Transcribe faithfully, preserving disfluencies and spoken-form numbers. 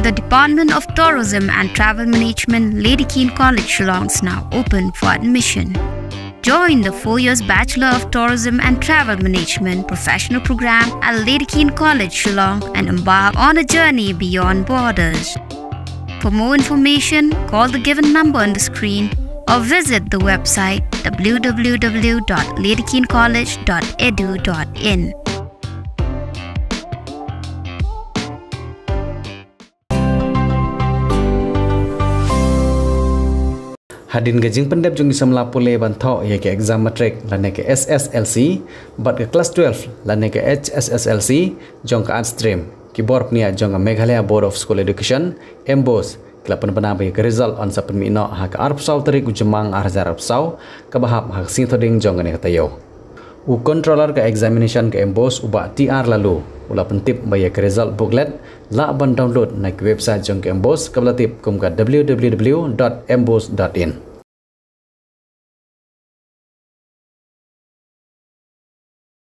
The Department of Tourism and Travel Management, Lady Keane College, Shillong, is now open for admission. Join the four years Bachelor of Tourism and Travel Management professional program at Lady Keane College, Shillong, and embark on a journey beyond borders. For more information, call the given number on the screen or visit the website w w w dot lady keane college dot e d u dot in. Hadien ka jingpyndep jong ki samla pule ban thoh ïa ka exam matric lane ka S S L C bad ka klas twelve lane ka H S S L C jong ka Arts stream, ki bor pynïaid jong ka Meghalaya Board of School Education, MBOSE, ki la pynbna ba ïa ka result yn sa pynmih noh ha ka arphew saw tarik u Jymmang ar hajar arphew saw, kaba hap ha ka sngi Thohdieng jong kane ka taïew. U Controller ka Examination ka MBOSE, u Bah T R Laloo, u la pyntip ba ïa ka result booklet lah ban download na ka website jong ka MBOSE, kaba la tip kum ka w w w dot mbose dot in.